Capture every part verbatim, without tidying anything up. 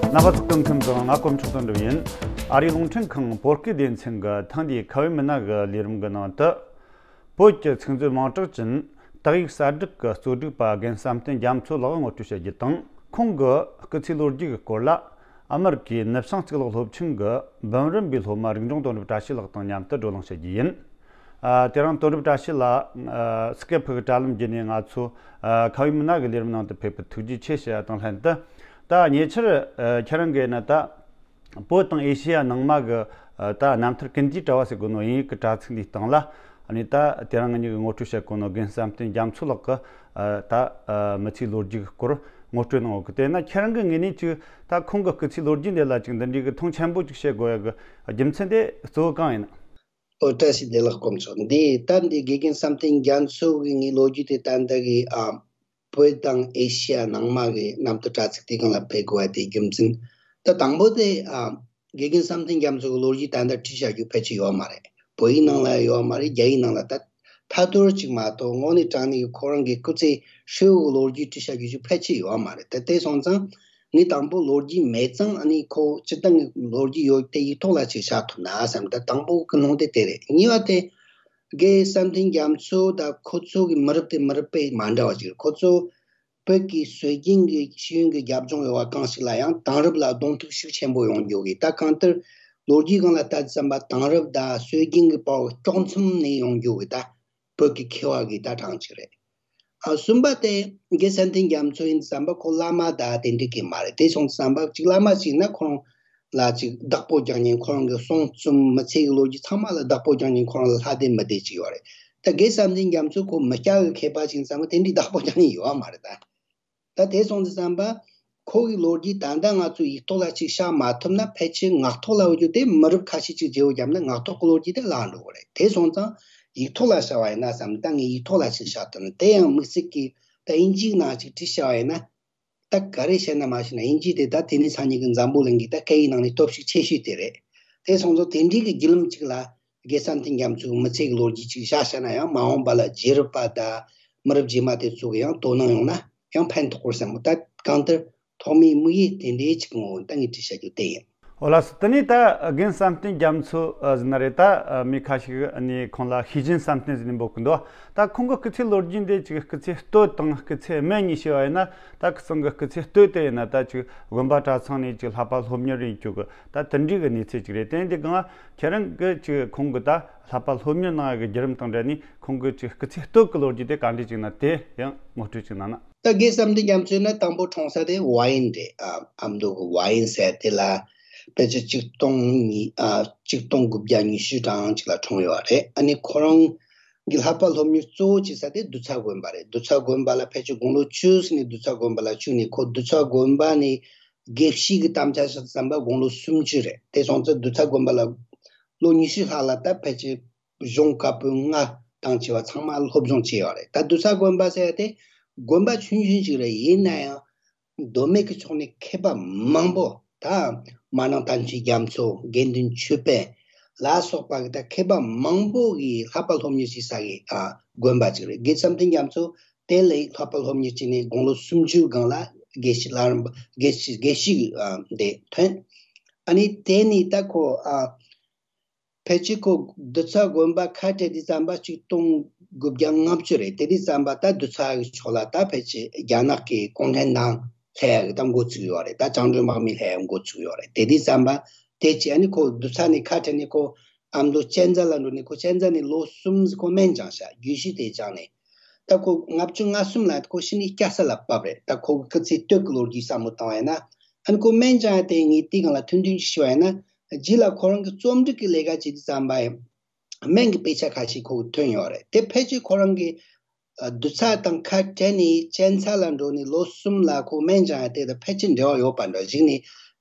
རྣམ་པ་ཚོ་སྐུ་ཁམས་བཟང་། ང་གོམ་ཆོག་དོན་གྲུབ་ཡིན། ཨ་རིའི་རླུང་འཕྲིན་ཁང་བོད་སྐད་སྡེ་ཚན་གྱི་ཐེངས་འདིའི་ཁ་བའི་མི་སྣ་གི་ལས་རིམ་གྱི་ནང་དུ། བོད་ཀྱི་ཚིག་མཛོད་མིང་གྲགས་ཅན། དག་ཡིག་གསར་བསྒྲིགས་ཀྱི་གཙོ་སྒྲིག་པ་རྒན་བསམ་གཏན་རྒྱ་མཚོ་ལགས་ངོ་སྤྲོད་བྱ་རྒྱུ་དང་། ཁོང་གི་སྐུ་ཚེའི་ལོ་རྒྱུས་ཀྱི་སྐོར་ལ། ཨ་མེ་རི་ཀའི་ནུབ་བྱང་གཙུག་ལག་སློབ་ཆེན་གྱི་འབུམ་རམས་པའི་སློབ་མ་རིག་འབྱུང་དོན་གྲུབ་བཀྲ་ཤིས་ལགས་དང་མཉམ་དུ་བགྲོ་གླེང་བྱ་རྒྱུ་ཡིན། ཨ། དེ་རིང་དོན་གྲུབ་བཀྲ་ཤིས་ལགས། ཨ། སི་ཀེབ་གི་དྲ་ལམ་བརྒྱུད་ནས་ང་ཚོ། ཨ། ཁ་བའི་མི་སྣ་གི་ལས་རིམ་ནང་དུ་ཕེབས་པར་ཐུགས་རྗེ་ཆེ་ཞུ་ཡ་དང་ལྷན་དུ། ད་ཉེ་ཆར། ཨ། ཁྱེད་རང་གིས་ན་ད། བོད་དང་ཨེ་ཤེ་ཡ་ནང་མ་གི། ཨ། ད་རྣམ་ཐར་ཀུན་གྱི་དྲ་བ་ཟེར་གོ་ནོ་དབྱིན་ཡིག་གི་དྲ་ཚིགས་འདིའི་སྟེང་ལ། ཨ་ནི་ད་དེ་རིང་ང་གཉིས་ཀྱིས་ངོ་སྤྲོད་བྱེད་གོ་ནོ་རྒན་བསམ་གཏན་རྒྱ་མཚོ་ལགས་ཀྱི། ཨ། ད། ཨ། མི་ཚེའི་ལོ་རྒྱུས་ཀྱི་སྐོར་ངོ་སྤྲོད་གནང་ཡོད་གི། དེས་ན་ཁྱེད་རང་གི་ངོས་ནས་ཅིག་ད་ཁོང་གི་སྐུ་ཚེའི་ལོ་རྒྱུས་འདི་ལ་ཅིག་འདི་འདྲའི་གི་མཐོང་ཆེན་པོ་ཅིག་བྱེད་དགོས་ཡ་གི་རྒྱུ་མཚན་དེ་གཙོ་བོ་གང་ཡིན་ན། ཨོ། བཀྲ་ཤིས་བདེ་ལེགས་དཀོན་མཆོག། འདི་ད་འདི་དགེ་རྒན་བསམ་གཏན་རྒྱ་མཚོ་གི་ངའི་ལོ་རྒྱུས་དེ་ད་ལྟ་གི། ཨ། བོད་དང་ཨེ་ཤི་ཡ་ནང་མ་གི་གནམ་གྲུ་དྲ་ཚིགས་དེ་སྒང་ལ་ཕེབས་དགོས་པ་དེའི་རྒྱུ་མཚན། ད་དང་པོ་དེ། ཨ། དགེ་རྒན་བསམ་གཏན་རྒྱ་མཚོ་གི་ལོ་རྒྱུས་ད་ལྟ་བྲིས་བཞག་རྒྱུ་ཕལ་ཆེར་ཡོད་མ་རེད། བོད་ཡིག་ནང་ལ་ཡོད་མ་རེད། རྒྱ་ཡིག་ནང་ལ་ད་ཐ་ཐོར་ཅིག་མ་གཏོགས་དངོས་གནས་དྲང་གནས་ཀྱི་ཁོ་རང་གི་སྐུ་ཚེ་ཧྲིལ་བོའི་ལོ་རྒྱུས་བྲིས་བཞག་རྒྱུ་ཅིག་ཕལ་ཆེར་ཡོད་མ་རེད། ད་དེ་སོང་ཙང་ངས་དང་པོ་ལོ་རྒྱུས་མེད་ཙང་། ཨ་ནི་ཁོ་སྤྱིར་བཏང་གི་ལོ་རྒྱུས་ཡོད་དེ་ཡིག་ཐོག་ལ་ཅིག་བཞག་ཐུབ་ན་བསམ། ད་དང་པོ་གི་ལུང་དེ་དེ་རེད། གཉིས་པ་དེ། དགེ་བསམ་གཏན་རྒྱ་མཚོ་དང་ཁོ་ཚོ་གི་མི་རབས་དེ་མི་རབས་དཔེ་མ་འདྲ་བ་ཅིག་རེད། ཁོ་ཚོ་བོད་ཀྱི་སྲོལ་རྒྱུན་གྱི་ཤེས་ཡོན་གྱི་རྒྱབ་ལྗོངས་ཡོད་པ་གང་ཞིག་ལ་ཡང་དེང་རབས་ལ་གདོང་ཐུག་ཤུགས་ཆེན་པོ་ཡོང་རྒྱུ་གི། ད་གང་ལྟར་ལོ་རྒྱུས་སྒང་ལ་ལྟ་ཙམ་པ་དེང་རབས་དང་སྲོལ་རྒྱུན་གྱི་བར་དཀྱོག་མཚམས་ནས་ཡོང་རྒྱུ་གི་ད་བོད་ཀྱི་མཁས་པ་གི་ད་གྲངས་ཅིག་རེད། ཨ། གསུམ་པ་དེ་དགེ་བསམ་གཏན་རྒྱ་མཚོ་ཡིན་ཙམ་པ་ཁོ་བླ་མ་དང་དེ་འདྲ་གི་མ་རེད། དེ་སོང་ཙམ་པ་ཅིག་བླ་མ་ཞིག་ན་ཁོ་རང་ལ་ཅིག་བདག་པོ་རྒྱག་མཁན། ཁོ་རང་གི་གསུང་རྩོམ་མི་ཚེ་གི་ལོ་རྒྱུས་ཚང་མ་ལ་བདག་པོ་རྒྱག་མཁན་ཁོ་རང་ལ་ལྷ་སྡེ་མི་སྡེ་ཅིག་ཡོད་རེད། ད་དགེ་བསམ་གཏན་རྒྱ་མཚོ་ཁོ་མི་སྐྱ་གི་མཁས་པ་ཞིག་ཡིན་ཙམ་པ་དེ་འདྲའི་བདག་པོ་རྒྱག་མཁན་ཡོད་མ་རེད་ད། ད་དེ་སོང་ཙམ་པ་ཁོ་གི་ལོ་རྒྱུས་ད་ལྟ་ང་ཚོ་ཡིག་ཐོག་ལ་ཅིག་བཞག་མ་ཐུབ་ན་ཕལ་ཆེར་ངག་ཐོག་ལ་འོ་རྒྱུ་དེ་མི་རབས་ཁ་ཤས་ཅིག་བརྗེ་བོ་བརྒྱབ་ན་ངག་ཐོག་གི་ལོ་རྒྱུས་དེ་བརླག་འགྲོ་གི་རེད། དེ་སོང་ཙང་ཡིག་ཐོག་ལ་བཞག་པ་ཡིན་ན་བསམ། ད་ངས་ཡིག་ཐོག་ལ་ཅིག་བཞག་ཐུབ་ན། དེ་ཡང་དམིགས་བསལ་གྱི་ད་དབྱིན་ཇིའི་ནང་ཅིག་བྲིས་བཞག་པ་ཡིན་ན། ད་ག་རེ་བཤད་ན་མ་ཤེས་ན། དབྱིན་ཇི་དེ་ད་དེ་ནི་སང་ཉིན་གྱི་འཛམ་བུ་གླིང་གི་ད་སྐད་ཡིག་ནང་ནས་སྟོབས་ཤུགས་ཆེ་ཤོས་དེ་རེད། དེ་སོང་ཙང་དེ་འདྲའི་གི་བརྒྱུད་ལམ་ཅིག་ལ་དགེ་བསམ་གཏན་རྒྱ་མཚོའི་མི་ཚེ་གི་ལོ་རྒྱུས་ཅིག་བཞག་བཞག་ན་ཡང་། མ་འོངས་པ་ལ་རྗེས་རབས་པ་དང་མི་རབས་རྗེས་མ་དེ་ཚོ་གི་ཡང་དོ་སྣང་ཡོང་ན་ཡང་ཕན་ཐོགས་པར་བསམ། ད་གང་ལྟར་ཐོག་མའི་དམིགས་ཡུལ་དེ་འདྲའི་ཅིག་ངོ་ད་ངས་བྲིས་བཞག་རྒྱུ་དེ་ཡིན། ཨོ་ལགས་སོ། དེ་ནས་ད་རྒན་བསམ་གཏན་རྒྱ་མཚོ་ཟེར་ན་རེད། ད་མི་ཁ་ཤས་ནས་ཁོང་ལ་ཤེས་བཞིན་བསམ་གཏན་ཟེར་ནས་འབོད་ཀྱི་འདུག། ད་ཁོང་གི་སྐུ་ཚེའི་ལོ་རྒྱུས་འདི་ཅིག་སྐུ་ཚེའི་སྟོད་དང་སྐུ་ཚེའི་སྨད་གཉིས་ཕྱེ་བ་ཡིན་ན། ད་ཁོང་གི་སྐུ་ཚེའི་སྟོད་དེ་ཡིན་ན་ད་ཅིག་དགོན་པ་གྲྭ་ཚང་ནས་ཅིག་བསླབ་པ་སློབ་གཉེར་ཡིན་རྒྱུ་གི་ད་དེ་འདྲའི་གི་གནས་ཚུལ་ཅིག་རེད། དེ་འདི་གང་ཁྱེད་རང་གི་ཅིག་ཁོང་གི་ད་བསླབ་པ་སློབ་གཉེར་གནང་ཡ་གི་བརྒྱུད་རིམ་དང་འབྲེལ་ནས་ཁོང་གི་ཅིག་སྐུ་ཚེའི་སྟོད་ཀྱི་ལོ་རྒྱུས་དེ་ག་འདྲ་ཅིག་ན་དེ་ཡང་ངོ་སྤྲོད་ཅིག་གནང་ན། ད་དགེ་བསམ་གཏན་རྒྱ་མཚོ་ཡིན་ན་དང་པོ་འཁྲུངས་ས་དེ་ཝ་ཡན་རེད། ཨ། ཨ་མདོ་གི་ཝ་ཡན་ཟེར་དེ་ལ་ཕལ་ཆེར་ཆིག་སྟོང་ཉི། ཨ། ཆིག་སྟོང་དགུ་བརྒྱ་ཉི་ཤུ་གྲངས་ཅིག་ལ་འཁྲུངས་ཡོད་རེད། ཨ་ནི་ཁོ་རང་གི་བསླབ་པ་སློབ་གཉེར་གཙོ་བོ་བྱེད་ས་དེ་རྡུལ་ཚ་དགོན་པ་རེད། རྡུལ་ཚ་དགོན་པ་ལ་ཕལ་ཆེར་དགུང་ལོ་བཅུ་ཙམ་ནས་རྡུལ་ཚ་དགོན་པ་ལ་བཅུག་ནས། ཁོ་རྡུལ་ཚ་དགོན་པ་ནས་དགེ་བཤེས་ཀྱི་དམ་བཅའ་བཞག་ཙམ་པ་དགུང་ལོ་སུམ་ཅུ་རེད། དེ་སོང་ཙང་རྡུལ་ཚ་དགོན་པ་ལ་ལོ་ཉི་ཤུ་ལྷག་ལ་ད་ཕལ་ཆེར་གཞུང་བཀའ་པོད་ལྔ་དང་བཅས་པ་ཚང་མ་སློབ་སྦྱོང་བྱས་ཡོད་རེད། ད་རྡུལ་ཚ་དགོན་པ་ཟེར་ཡ་དེ་དགོན་པ་ཆུང་ཆུང་ཅིག་རེད། ཡིན་ན་ཡང་མདོ་སྨད་ཀྱི་ཕྱོགས་ནས་མཁས་པ་མང་པོ། ད་མ་ནང་བསྟན་ཆོས་རྒྱ་མཚོ། དགེ་འདུན་ཆོས་འཕེལ་ལ་སོགས་པ་གི་ད་མཁས་པ་མང་པོ་གིས་བསླབ་པ་སློབ་གཉེར་བྱེད་ས་གི། ཨ། དགོན་པ་ཅིག་རེད། དགེ་བསམ་གཏན་རྒྱ་མཚོ་དེ་ལ་བསླབ་པ་སློབ་གཉེར་བྱས་ནས་དགུང་ལོ་སུམ་ཅུ་སྒང་ལ་དགེ་བཤེས་ལྷ་རམས་པ། དགེ་བཤེས། དགེ་བཤེས་ཀྱི། ཨ། དེ་ཐོན། ཨ་ནི་དེ་ནས་ད་ཁོ། ཨ། ཕལ་ཆེར་ཁོ་རྡུལ་ཚ་དགོན་པ་ཁ་བྲལ་དུས་ཙམ་པ་ཆིག་སྟོང་དགུ་བརྒྱ་ལྔ་བཅུ་རེད། དེ་དུས་ཙམ་པ་ད་རྡུལ་ཚ་གི་ཕྱོགས་ལ་ད་ཕལ་ཆེར་རྒྱ་ནག་གི་གུང་ཁྲན་ཏང་སླེབས་ཡག་གི་ད་འགོ་བཙུགས་ཡོད་རེད། ད་བཅིངས་འགྲོལ་དམག་མི་སླེབས་ཡག་འགོ་བཙུགས་ཡོད་རེད། དེ་དུས་ཙམ་པ་དེ་བྱས། ཨ་ནི་ཁོ་རྡུལ་ཚ་ནས་ཁ་བྲལ་ནས་ཁོ་ཨ་མདོ་གཅན་ཚ་ལ་འགྲོ་ནས། ཁོ་གཅན་ཚ་ནས་ལོ་གསུམ་ཁོ་སྨན་སྦྱངས་ཤག། རྒྱུད་བཞི་དེ་སྦྱངས་ནས། ད་ཁོ་ལྔ་བཅུ་ང་གསུམ་ལ་ཁོ་གཞི་ནས་སྐྱ་སེར་ལ་བབས་རེད། ད་ཁོ་གི་སྐུ་ཚེ་སྟོད་ཀྱི་ལོ་རྒྱུས་བསམ་བློ་བཏང་བ་ཡིན་ན། ཨ་ནི་ཁོ་སྨན་སྦྱངས་ཡ་དེ་ངས་དེའི་སྒང་ལ་ཐུང་ཐུང་ཅིག་ཞུ་བ་ཡིན་ན། རྗེས་ལ་ཁོ་རང་གི་རྩོམ་སྒྲིག་གི་ལས་ཀ་བྱེད་དུས་ཙམ་པ་ཡིན། སྨན་གྱི་དཔེ་ཆ་ཁ་ཤས་ཁོ་གི་ཐོན་ཡོད་རེད། དེ་ཕལ་ཆེར་ཁོ་རང་གི། ཨ། རྡུལ་ཚ་དང་ཁ་བྲལ་ནས་གཅན་ཚ་ལ་འགྲོ་ནས་ལོ་གསུམ་ལ་ཁོ་སྨན་སྦྱངས་ཡ་དེ་དང་ཕལ་ཆེར་འབྲེལ་བ་ཡོད་པ་འདྲ། གཞི་ནས་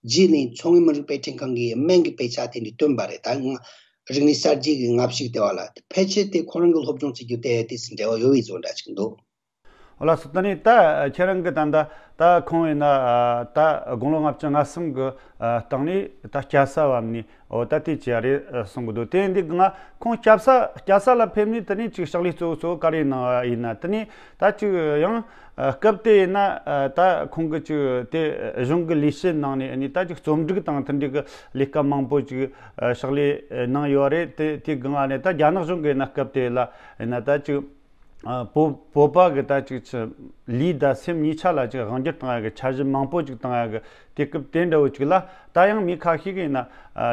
རྗེས་ནས་མཚོ་སྔོན་མི་རིགས་དཔེ་སྐྲུན་ཁང་གིས་སྨན་གྱི་དཔེ་ཆ་དེ་འདྲ་བཏོན་པ་རེད། ད་རིག་གནས་གསར་བརྗེ་གི་སྔ་ཕྱི་དེ་བ་ལ། ཕལ་ཆེར་དེ་ཁོ་རང་གི་སློབ་སྦྱོང་བྱེད་རྒྱུ་དེ་དེ་ཚོ་འབྲེལ་བ་ཡོད་པའི་བཟོ་འདྲ་ཅིག་འདུག། ལགས་སོ། ད་ནི་ད་ཁྱེད་རང་གི་ད་ད་ད་ཁོང་ཡིན་ན་ད་དགུང་ལོ་ལྔ་བཅུ་ང་གསུམ་གི་སྟེང་ནས་ད་སྐྱ་ས་བབས་ནས། འོ་ད་དེ་ཅི་རེད་གསུང་གི་འདུག་དེ་འདི་ང་ཁོང་སྐྱ་ས་སྐྱ་ས་ལ་ཕེབས་ནས་དེ་ནས་ཅིག་ཕྱག་ལས་གཙོ་བོ་གཙོ་བོ་ག་རེ་གནང་བ་ཡིན་ན། དེ་ནས་ད་ཅིག་ཡང་སྐབས་དེ་ཡིན་ན་ད་ཁོང་གི་ཅིག་དེ་གཞུང་གི་ལས་བྱེད་ནང་ནས་ནི་ད་ཅིག་རྩོམ་སྒྲིག་དང་དེ་འདྲའི་གི་ལས་ཀ་མང་པོ་ཅིག་ཕྱག་ལས་གནང་ཡོད་རེད། དེ་དེ་སྒང་ནས་ད་རྒྱ་ནག་གཞུང་གི་ཡིན་ན་སྐབས་དེ་ལ་ཡིན་ན་ད་ཅིག་བོད་བོད་པ་གི་ད་ཅིག་ཅི་ལུས་དང་སེམས་གཉིས་ཆ་ལ་ཅིག་དབང་སྒྱུར་བཏང་ཡ་གི་འཆར་གཞི་མང་པོ་ཅིག་བཏང་ཡ་གི་དུས་སྐབས་དེ་འདྲ་བོ་ཅིག་ལ། ད་ཡང་མི་ཁ་ཤས་ཀྱིས་ཡིན་ན་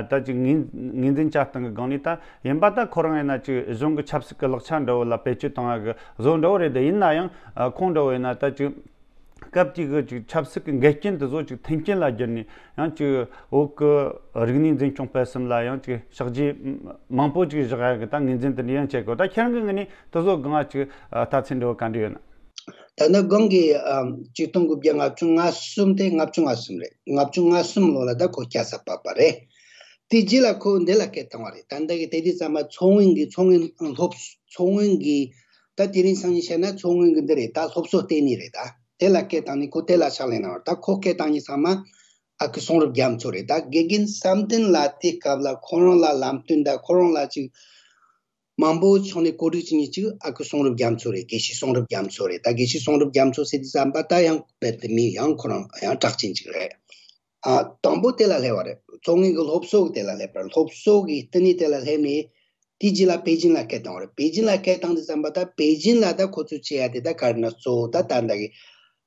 ད་ཅིག་ངོས་ངོས་འཛིན་བྱ་སྟངས་ཀྱི་སྒང་ནས་ད་ཡིན་པ་ད་ཁོ་རང་ཡིན་ན་ཅིག་གཞུང་གི་ཆབ་སྲིད་ཀྱི་ལག་ཆ་འདྲ་བོ་ལ་བེད་སྤྱོད་བཏང་ཡ་གི་བཟོ་འདྲ་བོ་རེད། དེ་ཡིན་ན་ཡང་ཁོང་འདྲ་བོ་ཡིན་ན་ད་ཅིག་སྐབས་དེ་གི་ཅིག་ཆབ་སྲིད་ཀྱི་འགལ་རྐྱེན་དེ་ཚོ་ཅིག་མཐུན་རྐྱེན་ལ་བསྒྱུར་ནས་ཡང་ཅིག་བོད་ཀྱི་རིག་གནས་འཛིན་སྐྱོང་སྤེལ་གསུམ་ལ་ཡང་ཅིག་ཕྱག་རྗེས་མང་པོ་ཅིག་བཞག་ཡ་གི་ད་ངོས་འཛིན་དེ་འདྲ་ཡང་བྱེད་དགོས། ད་ཁྱེད་རང་གི་ངོས་ནས་དེ་ཚོ་སྒང་ཅིག་ལྟ་ཚུལ་འདྲ་བོ་ག་འདྲ་ཡོད་ན། ད་ནི་གོང་གི་ཨམ་ཆིག་སྟོང་དགུ་བརྒྱ་ལྔ་བཅུ་ང་གསུམ་དེ་ལྔ་བཅུ་ང་གསུམ་རེད། ལྔ་བཅུ་ང་གསུམ་ལོ་ལ་ད་ཁོ་སྐྱ་ས་བབས་པ་རེད། དེ་རྗེས་ལ་ཁོ་འདི་ལ་སྐད་བཏང་བ་རེད། ད་འདི་གི་དེ་དུས་ཙམ་པ་མཚོ་སྔོན་གྱི་མཚོ་སྔོན་སློབ་མཚོ་སྔོན་གྱི་ད་དེ་རིང་སང་ཉིན་བཤད་ན་མཚོ་སྔོན་གྱི་འདི་རེད། ད་སློབ་གསོ་ལྟེ་གནས་རེད། ད་དེ་ལ་སྐད་བཏང་ནས་ཁོ་དེ་ལ་ཕྱག་ལས་གནང་བ་རེད། ད་ཁོ་སྐད་བཏང་ཉིན་ཚང་མ་ཨ་ཁུ་གསུང་རབ་རྒྱ་མཚོ་རེད། ད་དགེ་རྒན་བསམ་གཏན་ལགས་དེ་སྐབས་ལ་ཁོ་རང་ལ་ལམ་སྟོན་དང་ཁོ་རང་ལ་ཅིག་མང་པོའི་ཕྱོགས་ནས་གོ་སྒྲིག་བྱེད་མཁན་གཅིག་ཨ་ཁུ་གསུང་རབ་རྒྱ་མཚོ་རེད། དགེ་བཤེས་གསུང་རབ་རྒྱ་མཚོ་རེད། ད་དགེ་བཤེས་གསུང་རབ་རྒྱ་མཚོ་ཟེར་དུས་ཙམ་པ་ད་ཡང་རྦད་དེ་མི་ཡང་ཁོ་རང་ཡང་གྲགས་ཅན་གཅིག་རེད། ཨ་དང་པོ་དེ་ལ་སླེབས་པ་རེད། མཚོ་སྔོན་གྱི་སློབ་གསོ་གི་དེ་ལ་སླེབས་པ་རེད། སློབ་གསོ་གི་ལྟེ་གནས་དེ་ལ་སླེབས་ནས་དེའི་རྗེས་ལ་པེ་ཅིན་ལ་སྐད་བཏང་བ་རེད། པེ་ཅིན་ལ་སྐད་བཏང་དུས་ཙམ་པ་ད་པེ་ཅིན་ལ་ད་ཁོ་ཚོས་བྱེད་ཡ་དེ་ད་ག་རེ་ན་གཙོ་བོ་ད་ད་ལྟ་གི་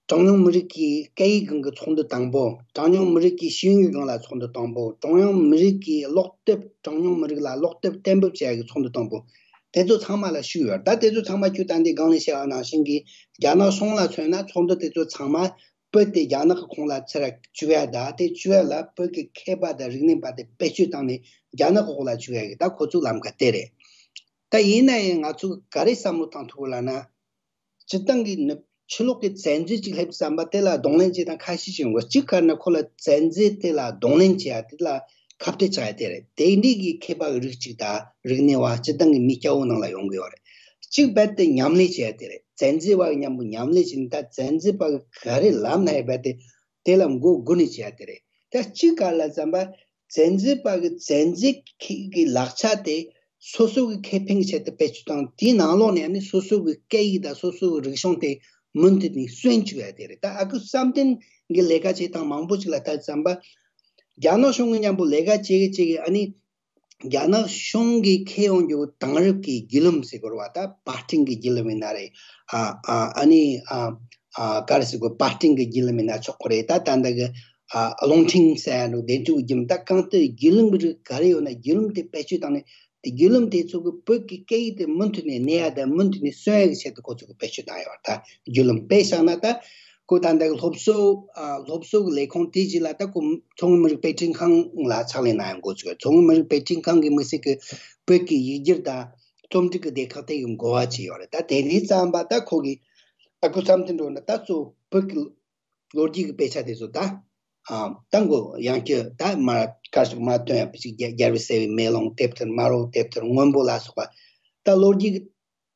གྲངས་ཉུང་མི་རིགས་ཀྱི་སྐད་ཡིག་སྒང་གི་ཚོགས་འདུ་དང་པོ། གྲངས་ཉུང་མི་རིགས་ཀྱི་ཤེས་ཡོན་གྱི་སྒང་ལ་ཚོགས་འདུ་དང་པོ། གྲངས་ཉུང་མི་རིགས་ཀྱི་ཀློག་དེབ་གྲངས་ཉུང་མི་རིགས་ལ་ཀློག་དེབ་གཏན་འབེབས་བྱེད་ཡ་གི་ཚོགས་འདུ་དང་པོ། དེ་ཚོ་ཚང་མ་ལ་ཞུགས་ཡོད། ད་དེ་ཚོ་ཚང་མ་ཁྱོད་ད་འདི་སྒང་ནས་བཤད་པ་ནང་བཞིན་གྱི་རྒྱ་ནག་གཞུང་ལ་མཚོན་ན་ཚོགས་འདུ་དེ་ཚོ་ཚང་མ་བོད་དེ་རྒྱ་ནག་གི་ཁོངས་ལ་ཚུར་བཅུག་ཡ་ད་དེ་བཅུག་ཡ་ལ་བོད་ཀྱི་མཁས་པ་དང་རིག་གནས་པ་དེ་བེད་སྤྱོད་བཏང་ནས་རྒྱ་ནག་གི་འོག་ལ་བཅུག་ཡ་གི་ད་ཁོ་ཚོའི་ལམ་ཁ་དེ་རེད། ད་ཡིན་ན་ཡང་ང་ཚོ་ག་རེ་བསམ་བློ་བཏང་ཐུབ་ལབ་ན། སྤྱིར་བཏང་གི་ནི་ཕྱི་ལོགས་ཀྱི་བཙན་འཛུལ་ཅིག་སླེབས་ཙམ་པ་དེ་ལ་གདོང་ལེན་བྱེད་སྟངས་ཁ་ཤས་ཤིག་ཡོང་གི། གཅིག་ག་རེ་ན་ཁོ་ལ་བཙན་འཛུལ་དེ་ལ་གདོང་ལེན་བྱེད་ཡ་དེ་ལ་ཁ་གཏད་བཅག་ཡ་དེ་རེད། དེ་འདྲའི་གི་མཁས་པ་གི་རིགས་གཅིག་དང་རིག་གནས་པ་སྤྱིར་བཏང་གི་མི་སྐྱ་བོ་ནང་ལ་ཡོང་གི་ཡོད་རེད། གཅིག་རྦད་དེ་མཉམ་ལས་བྱེད་ཡ་དེ་རེད། བཙན་འཛུལ་པ་གི་མཉམ་པོ་མཉམ་ལས་བྱས་ནས་ད་བཙན་འཛུལ་པ་གི་ག་རེ་ལབ་ན་ཡང་རྦད་དེ་དེ་ལ་མགོ་སྒུར་ནས་བྱེད་ཡ་དེ་རེད། ད་གཅིག་ག་རེ་ལབ་ཙམ་པ། བཙན་འཛུལ་པ་གི་བཙན་འཛུལ་གྱི་ལག་ཆ་དེ་སོ་སོ་གི་ཁེ་ཕན་གྱི་ཆེད་དུ་བེད་སྤྱོད་བཏང་། དེའི་ནང་ལོགས་ནས་ནི་སོ་སོ་གི་སྐད་ཡིག་དང་སོ་སོ་གི་རིག་གཞུང་དེ་མུ་མཐུད་ནས་གསོན་བཅུག་ཡ་དེ་རེད། ད་ཨ་ཁུ་བསམ་གཏན་གྱི་ལས་ཀ་བྱེད་སྟངས་མང་པོ་ཅིག་ལ་ལྟ་ཙམ་པ། རྒྱ་ནག་གཞུང་གི་མཉམ་པོ་ལས་ཀ་བྱེད་གི་བྱེད་གི་ཨ་ནི། རྒྱ་ནག་གཞུང་གིས་འཁྱེར་ཡོང་རྒྱུ་དེང་རབས་ཀྱི་བརྒྱུད་ལམ་ཟེར་དགོས་རེད་པ། ད་པར་སྐྲུན་གྱི་བརྒྱུད་ལམ་ཡིན་ན་རེད། ཨ་ཨ་ཨ་ནི་ཨ་ཨ་ག་རེ་ཟེར་དགོས། པར་སྐྲུན་གྱི་བརྒྱུད་ལམ་ཡིན་ན་ཆོག་གི་རེད། ད་ད་ལྟ་གི་ཨ་རླུང་འཕྲིན་ཟེར་ཡ་འདུག་འདེམས་སྒྲུག་གི་བརྒྱུད་ལམ། ད་གང་ལྟར་བརྒྱུད་ལམ་གྱི་རིགས་ག་རེ་ཡོད་ན་བརྒྱུད་ལམ་དེ་བེད་སྤྱོད་བཏང་ནས་དེ་བརྒྱུད་ལམ་དེ་ཚོ་གི་བོད་ཀྱི་སྐད་ཡིག་དེ་མུ་མཐུད་ནས་གནས་ཡ་དང་མུ་མཐུད་ནས་གསོན་ཡ་གི་ཆེད་དུ་ཁོ་ཚོ་གི་བེད་སྤྱོད་བཏང་ཡོད་རེད། ད་བརྒྱུད་ལམ་དཔེ་བཞག་ན་ད། ཁོ་ད་ལྟ་གི་སློབ་གསོ། ཨ་སློབ་གསོ་གི་ལས་ཁུངས་དེ་གཞི་ལ་ད་ཁོ་མཚོ་སྔོན་མི་རིགས་དཔེ་སྐྲུན་ཁང་ལ་ཕྱག་ལས་གནང་ཡ་འགོ་ཚུགས་ཡོད། མཚོ་སྔོན་མི་རིགས་དཔེ་སྐྲུན་ཁང་གི་དམིགས་བསལ་གྱི་བོད་ཀྱི་ཡིག་སྒྱུར་དང་རྩོམ་སྒྲིག་གི་སྡེ་ཁག་དེ་གི་འགོ་བ་བྱས་ཡོད་རེད། ད་དེ་རིང་ཙམ་པ་ད་ཁོ་གི་ཨ་ཁུ་བསམ་གཏན་འགྲོ་ན་ད་གཙོ་བོད་ཀྱི་ལོ་རྒྱུས་ཀྱི་དཔེ་ཆ་དེ་ཚོ་ད་ཨ་ད་འགོ་ཡང་བསྐྱར་ད་མར་ག་ཞིག་མར་ཐོན་ཡ་ཕྱི་རྒྱལ་རྒྱལ་བའི་སྲས་པོའི་མེ་ལོང་དེབ་ཐེར། མ་རོ་དེབ་ཐེར། སྔོན་པོ་ལ་སོགས་པ་ད་ལོ་རྒྱུས་ཀྱི་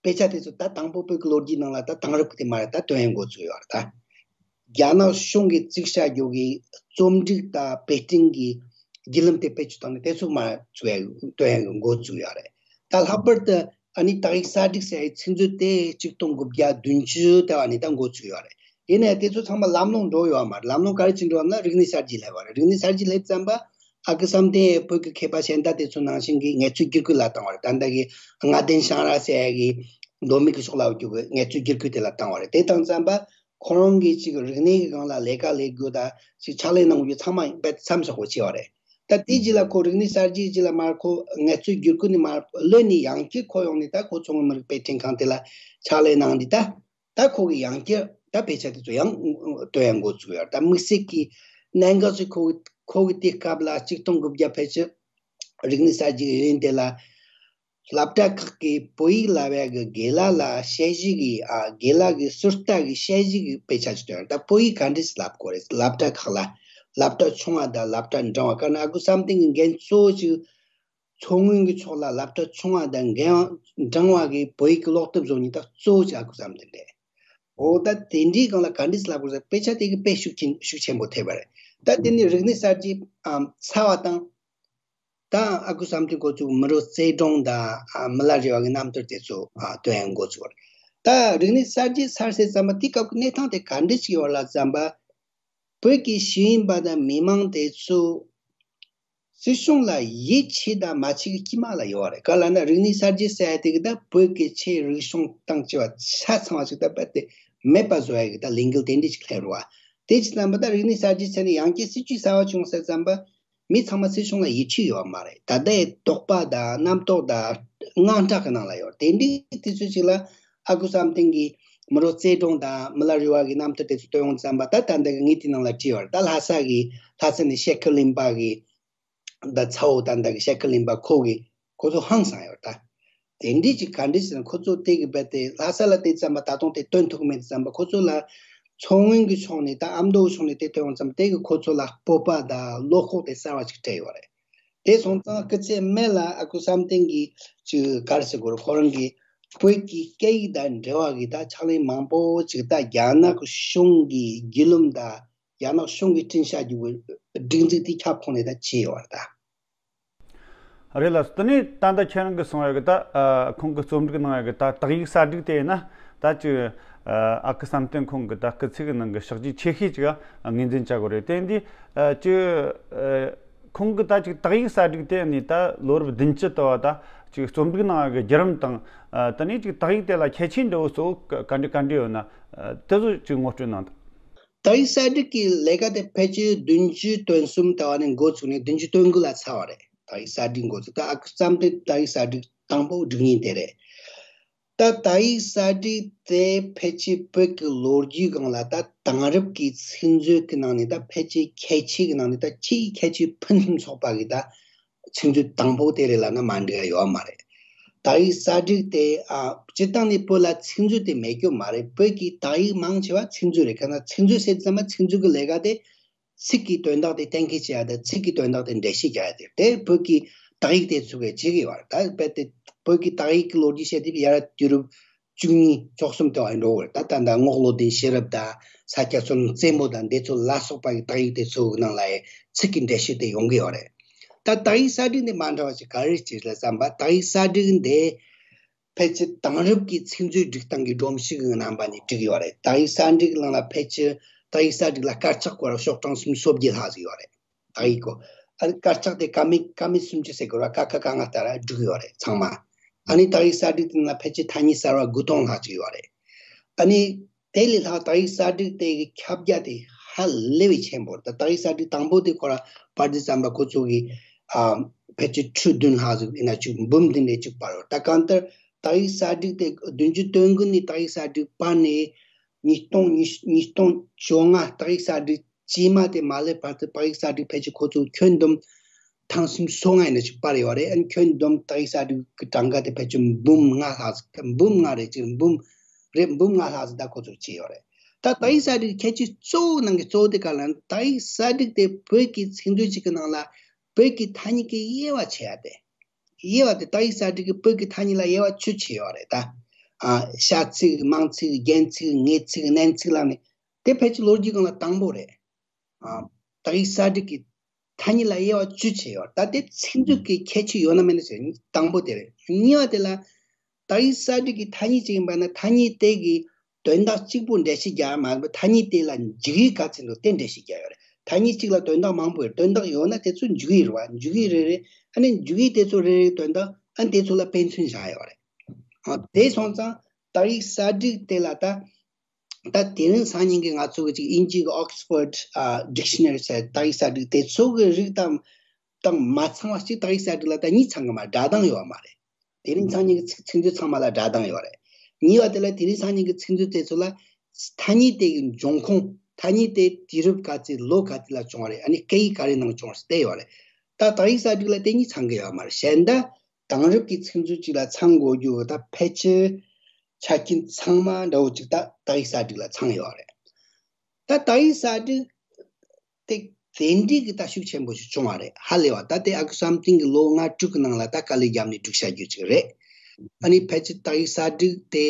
དཔེ་ཆ་དེ་ཚོ་ད་དང་པོ་བོད་ཀྱི་ལོ་རྒྱུས་ནང་ལ་ད་དེང་རབས་ཀྱི་དེ་མ་རེད། ད་ཐོན་ཡ་འགོ་ཚུགས་ཡོད་རེད། ད་རྒྱ་ནག་གཞུང་གིས་བཙུགས་བྱ་རྒྱུ་གི་རྩོམ་སྒྲིག་དང་དཔེ་སྐྲུན་གྱི་བརྒྱུད་ལམ་དེ་བེད་སྤྱོད་བཏང་ནས་དེ་ཚོ་མ་ཚུགས་ཡ་ཐོན་ཡ་འགོ་ཚུགས་ཡོད་རེད། ད་ལྷག་པར་དུ་ཨ་ནི་དག་ཡིག་གསར་སྒྲིག་ཟེར་ཡའི་ཚིག་མཛོད་དེ་ཆིག་སྟོང་དགུ་བརྒྱ་བདུན་ཅུ་དེ་བ་ནས་ད་འགོ་ཚུགས་ཡོད་རེད། ཡིན་ནའི་དེ་ཚོ་ཚང་མ་ལམ་ལྷོང་འགྲོ་ཡོད་མ་རེད། ལམ་ལྷོང་ག་རེ་བྱས་འགྲོ་བ་ན་རིག་གནས་གསར་བརྗེ་སླེབས་པ་རེད། རིག་གནས་གསར་བརྗེ་སླེབས་ཙམ་པ། ཨ་ཁུ་བསམ་གཏན་བོད་ཀྱི་མཁས་པ་གཞན་དག་དེ་ཚོ་ནང་བཞིན་གྱི་ངལ་རྩོལ་བསྒྱུར་བཀོད་ལ་བཏང་བ་རེད། ད་ལྟ་གི་རྔ་ལྡན་ཤང་ར་ཟེར་ཡ་གི་མདོ་སྨད་ཀྱི་ཕྱོགས་ལ་ཡོད་རྒྱུ་གི་ངལ་རྩོལ་བསྒྱུར་བཀོད་དེ་ལ་བཏང་བ་རེད། དེ་བཏང་ཙམ་པ་ཁོ་རང་གིས་ཅིག་རིག་གནས་ཀྱི་སྒང་ལ་ལས་ཀ་ལས་དགོས་ད་ཅིག་ཕྱག་ལས་གནང་དགོས་རྒྱུ་ཚང་མ་རྦད་མཚམས་བཞག་པོ་བྱས་པ་རེད། ད་དེའི་རྗེས་ལ་ཁོ་རིག་གནས་གསར་བརྗེའི་རྗེས་ལ་མར་ཁོ་ངལ་རྩོལ་བསྒྱུར་བཀོད་ནས་མར་གློད་ནས་ཡང་བསྐྱར་ཁོ་ཡོང་ནས་ད་ཁོ་མཚོ་སྔོན་མི་རིགས་དཔེ་སྐྲུན་ཁང་དེ་ལ་ཕྱག་ལས་གནང་འདི་ད། ད་ཁོ་གི་ཡང་བསྐྱར་ད་དཔེ་ཆ་དེ་ཚོ་ཡང་སྟོན་ཡ་འགོ་ཚུགས་ཡོད་རེད། ད་དམིགས་བསལ་གྱི་གནད་འགག་ཅིག་ཁོ་གི་ཁོ་གི་དེ་སྐབས་ལ་ཆིག་སྟོང་དགུ་བརྒྱ་ཕལ་ཆེར་རིག་གནས་གསར་བརྗེ་ཡིན་དེ་ལ་སློབ་གྲྭ་ཁག་གི་བོད་ཡིག་བསླབ་ཡ་གི་དགེ་ལགས་ལ་དཔྱད་གཞི་གི་ཨ་དགེ་ལགས་ཀྱི་ཟུར་ལྟ་གི་དཔྱད་གཞི་གི་དཔེ་ཆ་ཅིག་སྟོན་ཡོད་རེད། ད་བོད་ཡིག་ག་འདྲས་བསླབ་དགོས་རེད། སློབ་གྲྭ་ཁག་ལ་སློབ་གྲྭ་ཆུང་བ་དང་སློབ་གྲྭ་འབྲིང་བ། དཀར་ནག་ཨ་ཁུ་བསམ་གཏན་གྱི་འགན་གཙོ་བོ་ཅིག་མཚོ་སྔོན་གྱི་ཕྱོགས་ལ་སློབ་གྲྭ་ཆུང་བ་དང་འགན་འབྲིང་བ་གི་བོད་ཡིག་གི་ཀློག་དེབ་བཟོ་མཁན་ད་གཙོ་བོ་ཅིག་ཨ་ཁུ་བསམ་གཏན་རེད། འོ་ད་དེ་འདྲའི་སྒང་ལ་ག་འདྲས་ལབ་དགོས་ཟེར། དཔེ་ཆ་དེ་གི་དཔེ་ཤུགས་ཆེན་ཤུགས་ཆེན་པོ་ཐེབས་པ་རེད། ད་དེ་ནི་རིག་གནས་གསར་བརྗེ་ཨམ་ཚར་བ་དང་། ད་ཨ་ཁུ་བསམ་གཏན་ཁོ་ཚོ་མི་རོ་རྩེ་གྲོང་དང་ཨ་མི་ལ་རས་པ་གི་རྣམ་ཐར་དེ་ཚོ་ཨ་སྟོན་འགོ་ཚུགས་པ་རེད། ད་རིག་གནས་གསར་བརྗེ་ཚར་ཟེར་ཙམ་པ་དེ་སྐབས་ཀྱི་གནས་སྟངས་དེ་ག་འདྲས་ཅིག་ཡོད་ལབ་ཙམ་པ། བོད་ཀྱི་ཤེས་ཡོན་པ་དང་མི་མང་དེ་ཚོ་སྲིད་གཞུང་ལ་ཡིད་ཆེས་དང་མ་ཆེས་ཀྱི་དཀྱིལ་མ་ལ་ཡོད་རེད། ག་ལབ་ན་རིག་གནས་གསར་བརྗེ་ཟེར་ཡ་དེ་གི་ད་བོད་ཀྱི་ཆེས་རིག་གཞུང་དང་བཅས་པ་ཆ་ཚང་བ་ཞིག་ད་རྦད་དེ་མེད་པ་བཟོ་ཡ་གི་ད་ལས་འགུལ་དེ་འདྲ་ཞིག་སླེབས་རེད་བ། དེ་ཅི་ཙམ་པ་ད་རིག་གནས་གསར་བརྗེ་ཟེར་ནས་ཡང་བསྐྱར་སྲིད་ཇུས་གསར་བ་བྱུང་ཟེར་ཙམ་པ། མི་ཚང་མ་སྲིད་གཞུང་ལ་ཡིད་ཆེས་ཡོད་མ་རེད། ད་ལྟའི་དོགས་པ་དང་རྣམ་རྟོག་དང་དངངས་སྐྲག་གི་ནང་ལ་ཡོད། དེ་འདྲའི་དུས་ཚོད་ཅིག་ལ་ཨ་ཁུ་བསམ་གཏན་གྱིས་མི་རོ་རྩེ་གྲོང་དང་མི་ལ་རས་པ་གི་རྣམ་ཐར་དེ་ཚོ་སྟོན་ཡོང་ཙམ་པ། ད་ད་ལྟ་གི་ངས་དེ་ནང་ལ་བྲིས་ཡོད་རེད། ད་ལྷ་ས་གི་ལྷ་ས་ནས་ཤེལ་དཀར་གླིང་པ་གི་ད་ཚ་བོ་ད་ལྟ་གི་ཤེལ་དཀར་གླིང་པ་ཁོ་གི་ཁོ་ཚོ་ཧང་སང་ཡོད་ད། དེ་འདྲས་ཀྱི་ག་འདྲས་ཟེར་ན་ཁོ་ཚོ་དེ་གི་རྦད་དེ་ལྷ་ས་ལ་དེ་ཙམ་པ་ད་དུང་དེ་སྟོན་ཐུབ་མེད་ཙམ་པ། ཁོ་ཚོ་ལ་མཚོ་སྔོན་གྱི་ཕྱོགས་ནས་ད་ཨ་མདོ་ཕྱོགས་ནས་དེ་ཐོན་ཡོང་ཙམ་དེ་གི་ཁོ་ཚོ་ལ་སྤོབས་པ་དང་བློ་ཁོག་དེ་གསར་བ་ཅིག་སྤྲད་ཡོད་རེད། དེ་སོང་ཙང་སྐུ་ཚེ་སྨད་ལ་ཨ་ཁུ་བསམ་གཏན་གྱིས་ཅིག་ག་རེ་ཟེར་དགོས་རེད། ཁོ་རང་གི་བོད་ཀྱི་སྐད་ཡིག་དང་འབྲེལ་བ་གི་ད་ཕྱག་ལས་མང་པོ་ཅིག་ད་རྒྱ་ནག་གི་གཞུང་གི་བརྒྱུད་ལམ་དང་རྒྱ་ནག་གཞུང་གི་བཀྲིན་ཤག་གི་སྒྲིག་འཛུགས་དེ་ཁྱབ་ཁོངས་ནས་ད་བྱས་ཡོད་རེད་ད། རེད་ལགས། དེ་ནས་ད་ལྟ་ཁྱེད་རང་གིས་གསུངས་ཡག་གི་ད་ཨ་ཁོང་གིས་རྩོམ་སྒྲིག་གནང་ཡག་གི་ད་དག་ཡིག་གསར་སྒྲིག་དེ་ཡིན་ན། ད་ཅིག་ཨ་ཨ་ཁུ་བསམ་གཏན་ཁོང་གི་ད་སྐུ་ཚེ་གི་ནང་གི་ཕྱག་རྗེས་ཆེ་ཤོས་ཅིག་ཨ་ངོས་འཛིན་བྱ་དགོས་རེད། དེ་འདི་ཨ་ཅིག་ཨ་ཁོང་གིས་ད་ཅིག་དག་ཡིག་གསར་སྒྲིག་དེ་ནི་ད་ལོ་རབས་བདུན་ཅུ་དུ་བ་ད་ཅིག་རྩོམ་སྒྲིག་གནང་ཡག་གི་བརྒྱུད་རིམ་དང་། ཨ་དེ་ནས་ཅིག་དག་ཡིག་དེ་ལ་ཁྱད་ཆོས་འདྲ་བོ་གཙོ་བོ་ག་འདྲ་ག་འདྲ་ཡོད་ན། ཨ་དེ་ཚོ་ཅིག་ངོ་སྤྲོད་གནང་དང་། དག་ཡིག་གསར་སྒྲིག་གི་ལས་ཀ་དེ་ཕལ་ཆེར་བདུན་ཅུ་དོན་གསུམ་ལྟ་བ་ནས་འགོ་བཙུགས་ནས་བདུན་ཅུ་དོན་དགུ་ལ་ཚར་བ་རེད། དག་ཡིག་གསར་སྒྲིག་འགོ་བཙུགས། ད་ཨ་ཁུ་བསམ་གཏན་དག་ཡིག་གསར་སྒྲིག་དང་པོ་སྒྲིག་མཁན་དེ་རེད། ད་དག་ཡིག་གསར་སྒྲིག་དེ་ཕལ་ཆེར་བོད་ཀྱི་ལོ་རྒྱུས་སྒང་ལ་ད་དེང་རབས་ཀྱི་ཚིག་མཛོད་ཀྱི་ནང་ནས་ད་ཕལ་ཆེར་ཁྱད་ཆོས་ཀྱི་ནང་ནས་ད་ཆེས་ཁྱད་ཆོས་ཕུན་སུམ་ཚོགས་པ་གི་ད་ཚིག་མཛོད་དང་པོ་དེ་རེད་ལབ་ན་མ་འགྲིག་ཡ་ཡོད་མ་རེད། དག་ཡིག་གསར་སྒྲིག་དེ་ཨ་སྤྱིར་བཏང་ནས་བོད་ལ་ཚིག་མཛོད་དེ་མེད་རྒྱུ་མ་རེད། བོད་ཀྱི་དག་ཡིག་མང་ཆེ་བ་ཚིག་མཛོད་རེད། ག་ན་ཚིག་མཛོད་ཟེར་ཙམ་པ་ཚིག་མཛོད་ཀྱི་ལས་ཀ་དེ་ཚིག་གི་དོན་དག་དེ་གཏན་འཁེལ་བྱེད་ཡ་དང་ཚིག་གི་དོན་དག་དེ་འགྲེལ་བཤད་རྒྱག་ཡ་དེ་རེད། དེ་བོད་ཀྱི་དག་ཡིག་དེ་ཚོ་གིས་བྱེད་ཀྱི་ཡོད་རེད། ད་རྦད་དེ་བོད་ཀྱི་དག་ཡིག་གི་ལོ་རྒྱུས་བཤད་དུས་ཡར་དུས་རབས་བཅུ་གཉིས་བཅུ་གསུམ་དེ་བ་འགྲོ་གི་རེད། ད་ད་ལྟ་རྔོག་བློ་ལྡན་ཤེས་རབ་དང་ས་སྐྱ་བསོད་ནམས་རྩེ་མོ་དང་འདི་ཚོ་ལ་སོགས་པ་ཡི་དག་ཡིག་དེ་ཚོའི་ནང་ལ་ཡང་ཚིག་གི་འགྲེལ་བཤད་དེ་ཡོང་གི་ཡོད་རེད། ད་དག་ཡིག་གསར་སྒྲིག་འདི་མ་འདྲ་བ་ཞིག་ག་རེ་བྱེད་ལ་བསམ་པ། དག་ཡིག་གསར་སྒྲིག་འདི་ཕལ་ཆེར་དེང་རབས་ཀྱི་ཚིག་མཛོད་སྒྲིག་སྟངས་ཀྱི་སྒྲོམ་གཞི་གི་རྣམ་པ་ནས་བསྒྲིགས་ཡོད་རེད། དག་ཡིག་གསར་སྒྲིག་ནང་ལ་ཕལ་ཆེར་དག་ཡིག་གསར་སྒྲིག་ལ་དཀར་ཆག་སྐོར་ཤོག་གྲངས་སུམ་ཅུ་སོ་བརྒྱད་ལྷག་ཅིག་ཡོད་རེད། དག་ཡིག་གོ། ཨ་ནི་དཀར་ཆག་དེ་ཀ་མད་ཀ་མད་སུམ་ཅུ་ཟེར་དགོས་ར། ཀ་ཁ་ག་ང་ལྟར་བསྒྲིགས་ཡོད་རེད་ཚང་མ། ཨ་ནི་དག་ཡིག་གསར་སྒྲིག་དེ་ནང་ཕལ་ཆེར་ཐ་སྙད་གསར་བ་དགུ་སྟོང་ལྷག་ཅིག་ཡོད་རེད། ཨ་ནི་དེ་ལས་ལྷག་དག་ཡིག་གསར་སྒྲིག་དེ་གི་ཁྱབ་རྒྱ་དེ་ཧ་ལས་པའི་ཆེན་པོ་རེད། ད་དག་ཡིག་གསར་སྒྲིག་དང་པོ་དེ་ཁོ་ར་པར་དེ་བརྩམས་པ་ཁོ་ཚོ་གི་ཨ་ཕལ་ཆེར་ཁྲི་བདུན་ལྷག་ཅིག་ཡིན་ན་ཅིག་འབུམ་བདུན་ལས་ཅིག་བར་རེད། ད་གང་ལྟར་དག་ཡིག་གསར་སྒྲིག་དེ་བདུན་ཅུ་དོན་དགུ་ནས་དག་ཡིག་གསར་སྒྲིག་བར་ནས་ཉིས་སྟོང་ཉིས་ཉིས་སྟོང་བཅོ་ལྔ་དག་ཡིག་གསར་སྒྲིག་རྗེས་མ་དེ་མ་སླེབས་བར་དུ་དག་ཡིག་གསར་སྒྲིག་ཕལ་ཆེར་ཁོ་ཚོ་ཁྱོན་བསྡོམས་ཐེངས་སུམ་ཅུ་སོ་ལྔ་ཡིན་ན་ཅིག་སྤར་ཡོད་རེད། ཨ་ནི་ཁྱོན་བསྡོམས་དག་ཡིག་གསར་སྒྲིག་གི་གྲངས་ཀ་དེ་ཕལ་ཆེར་འབུམ་ལྔ་ལྷག་ཙམ། འབུམ་ལྔ་རེད། ཅིག་འབུམ་རེད། འབུམ་ལྔ་ལྷག་ཙམ་ད་ཁོ་ཚོ་བྱས་ཡོད་རེད། ད་དག་ཡིག་གསར་སྒྲིག་ཁྱད་ཆོས་གཙོ་བོ་ནང་གི་གཙོ་བོ་དེ་ག་ལ་ན། དག་ཡིག་གསར་སྒྲིག་དེ་བོད་ཀྱི་ཚིག་མཛོད་ཅིག་གི་ནང་ལ་བོད་ཀྱི་ཐ་སྙད་ཀྱི་དབྱེ་བ་ཕྱེ་ཡ་དེ། དབྱེ་བ་དེ་དག་ཡིག་གསར་སྒྲིག་གིས་བོད་ཀྱི་ཐ་སྙད་ལ་དབྱེ་བ་བཅུ་ཕྱེ་ཡོད་རེད་ད། ཨ་ཤ་ཚིག་དམངས་ཚིག་རྒྱན་ཚིག་ངེས་ཚིག་བསྣན་ཚིག་ལབ་ནས་དེ་ཕལ་ཆེར་ལོ་རྒྱུས་སྒང་ལ་དང་པོ་རེད། ཨ་དག་ཡིག་གསར་སྒྲིག་གི་ཐ་སྙད་ལ་དབྱེ་བ་བཅུ་ཕྱེ་ཡོད། ད་དེ་ཚིག་མཛོད་ཀྱི་ཁྱད་ཆོས་ཡོད་ན་མེད་ན་ཟེར་དང་པོ་དེ་རེད། གཉིས་པ་དེ་ལ་དག་ཡིག་གསར་སྒྲིག་གི་ཐ་སྙད་ཅིག་ཡིན་པ་ན་ཐ་སྙད་དེ་གི་དོན་དག་གཅིག་པོ་འགྲེལ་བཤད་རྒྱག་ཡ་མ་ཡིན་པར་ཐ་སྙད་དེ་ལ་འཇུག་ཡུལ་ག་ཚོད་འདུག་དེ་འགྲེལ་བཤད་རྒྱག་ཡོད་རེད། ཐ་སྙད་གཅིག་ལ་དོན་དག་མང་པོ་ཡོད། དོན་དག་ཡོད་ན་དེ་ཚོ་འཇུག་ཡུལ་རེད་བ། འཇུག་ཡུལ་རེ་རེ། ཨ་ནི་འཇུག་ཡུལ་དེ་ཚོ་རེ་རེའི་དོན་དག་ཨ་ནི་དེ་ཚོ་ལ་དཔེ་མཚོན་བཞག་ཡོད་རེད། ཨ་དེ་སོང་ཙང་དག་ཡིག་གསར་སྒྲིག་དེ་ལ་ད། ད་དེ་རིང་སང་ཉིན་གྱི་ང་ཚོ་གི་ཅིག་དབྱིན་ཇི་གི་Oxford ཨ་Dictionary ཟེར་དག་ཡིག་གསར་སྒྲིག་དེ་ཚོ་གི་རིགས་དང་དང་མ་ཚང་བ་ཅིག་དག་ཡིག་གསར་སྒྲིག་ལ་ད་གཉིས་ཚང་གི་མ་སྒྲ་གདངས་ཡོད་མ་རེད། དེ་རིང་སང་ཉིན་གྱི་ཚིག་ཚིག་མཛོད་ཚང་མ་ལ་སྒྲ་གདངས་ཡོད་རེད། གཉིས་པ་དེ་ལ་དེ་རིང་སང་ཉིན་གྱི་ཚིག་མཛོད་དེ་ཚོ་ལ་ཐ་སྙད་དེ་གི་འབྱུང་ཁུངས། ཐ་སྙད་དེ་དུས་རབས་ག་ཚོད་ལོ་ག་ཚོད་ལ་བྱུང་བ་རེད། ཨ་ནི་སྐད་ཡིག་ག་རེ་ནང་བྱུང་བ་རེད་དེ་ཡོད་རེད། ད་དག་ཡིག་གསར་སྒྲིག་ལ་དེ་གཉིས་ཚང་གི་ཡོད་མ་རེད། གཞན་ད་དེང་རབས་ཀྱི་ཚིག་མཛོད་ཅིག་ལ་ཚང་དགོས་རྒྱུ་ད་ཕལ་ཆེར་ཆ་རྐྱེན་ཚང་མ་འདྲ་བོ་ཅིག་ད་དག་ཡིག་གསར་སྒྲིག་ལ་ཚང་ཡོད་རེད། ད་དག་ཡིག་གསར་སྒྲིག་དེ་དེ་འདྲའི་གི་ད་ཤུགས་ཆེན་པོ་ཞིག་བྱུང་བ་རེད། ཧ་ལས་པ་ད་དེ་ཨ་ཁུ་བསམ་གཏན་གྱི་ལོ་ལྔ་དྲུག་གི་ནང་ལ་ད་དཀའ་ལས་བརྒྱབ་ནས་སྒྲིག་བྱ་རྒྱུ་ཅིག་རེད། ཨ་ནི་ཕལ་ཆེར་དག་ཡིག་གསར་སྒྲིག་དེ་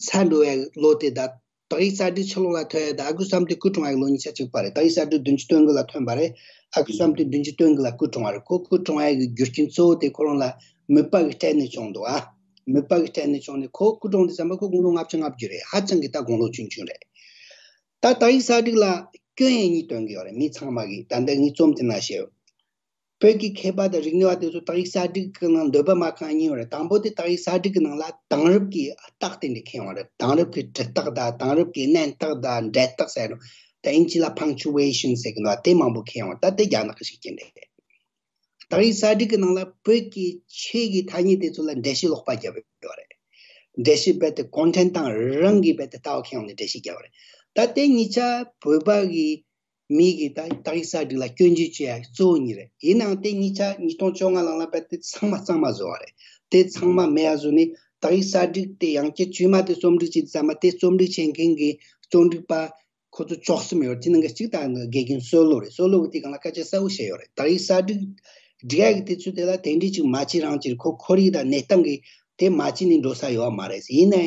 ཚར་འགྲོ་བའི་ལོ་དེ་ད་ དག་ཡིག་གསར་སྒྲིག་ཕྱི་ལོགས་ལ་ཐོན་ཡ་དང་ཨ་ཁུ་བསམ་གཏན་སྐུ་གྲོངས་ཡ་གི་ལོ་ཉིས་ཆ་གཅིག་པ་རེད། དག་ཡིག་གསར་སྒྲིག་བདུན་ཅུ་དོན་དགུ་ལ་ཐོན་པ་རེད། ཨ་ཁུ་བསམ་གཏན་བདུན་ཅུ་དོན་དགུ་ལ་སྐུ་གྲོངས་པ་རེད། ཁོ་སྐུ་གྲོངས་ཡ་གི་རྒྱུ་རྐྱེན་གཙོ་བོ་དེ་ཁོ་རང་ལ་མོས་པ་གི་སྐྲན་ནད་བྱུང་འདུག་ཨ། མོས་པ་གི་སྐྲན་ནད་བྱུང་ནས་ཁོ་སྐུ་གྲོངས་དུས་ཙམ་པ་ཁོ་དགུང་ལོ་ལྔ་བཅུ་ང་བརྒྱད་རེད། ཧ་ཅང་གི་ད་དགུང་ལོ་ཆུང་ཆུང་རེད། ད་དག་ཡིག་གསར་སྒྲིག་ལ་སྐྱོན་ཡང་གཉིས་སྟོན་གི་ཡོད་རེད། མི་ཚང་མ་གིས་ད་ལྟ་ངས་རྩོམ་དེ་ན་བཤད་ཡོད། བོད་ཀྱི་མཁས་པ་དང་རིག་གནས་པ་དེ་ཚོ་དག་ཡིག་གསར་སྒྲིག་གི་ནང་འདོད་པ་མ་ཁེངས་གཉིས་ཡོད་རེད། དང་པོ་དེ་དག་ཡིག་གསར་སྒྲིག་གི་ནང་ལ་དེང་རབས་ཀྱི་རྟགས་དེ་འདྲ་ཁེངས་ཡོད་རེད། དེང་རབས་ཀྱི་འབྲི་རྟགས་དང་དེང་རབས་ཀྱི་སྣན་རྟགས་དང་འབྲད་རྟགས་ཟེར་རོ། ད་དབྱིན་ཇི་ལ་punctuation ཟེར་གི་འདུག་དེ་མང་པོ་ཁེངས་ཡོད་རེད། ད་དེ་རྒྱ་ནག་གི་ཤུགས་རྐྱེན་རེད། དག་ཡིག་གསར་སྒྲིག་གི་ནང་ལ་བོད་ཀྱི་ཆོས་ཀྱི་ཐ་སྙད་དེ་ཚོ་ལ་འགྲེལ་བཤད་ལོག་པ་བརྒྱབ་ཡོད་རེད། འགྲེལ་བཤད་རྦད་དེ་content དང་རང་གིས་རྦད་དེ་ལྟ་བ་ཁེངས་ནས་འགྲེལ་བཤད་བརྒྱབ་པ་རེད། ད་དེ་གཉིས་ཆ་བོད་པ་གི་མི་གི་ད་དག་ཡིག་གསར་སྒྲིག་ལ་སྐྱོན་བརྗོད་བྱེད་ཡ་གཙོ་བོ་གཉིས་རེད། ཡིན་ནའང་དེ་གཉིས་ཆ་ཉིས་སྟོང་བཅོ་ལྔ་ལོ་ལ་རྦད་དེ་ཚང་མ་གཙང་མ་བཟོ་བ་རེད། དེ་ཚང་མ་མེད་ཡ་བཟོ་ནས་དག་ཡིག་གསར་སྒྲིག་དེ་ཡང་བསྐྱར་བཅོས་མ་དེ་རྩོམ་སྒྲིག་བྱེད་དུས་ཙམ་པ་དེ་རྩོམ་སྒྲིག་བྱེད་མཁན་གྱི་རྩོམ་སྒྲིག་པ་ཁོ་ཚོ་བཅུ་གསུམ་ཡོད་རེད། དེ་ནང་གི་གཅིག་ད་དགེ་རྒན་བསོད་བློ་རེད། བསོད་བློ་གིས་དེ་སྒང་ལ་སྐད་ཆ་གསལ་བོ་བཤད་ཡོད་རེད། དག་ཡིག་གསར་སྒྲིག་སྒྲིག་ཡ་གི་དུས་ཚོད་དེ་ལ་དེ་འདྲའི་ཅིག་མ་བྱེད་རང་བྱེད་རེད། ཁོ་ཁོར་ཡུག་དང་གནས་སྟངས་ཀྱིས་དེ་མ་བྱས་ནས་འགྲོ་ས་ཡོད་མ་རེད། ཡིན་ནའི་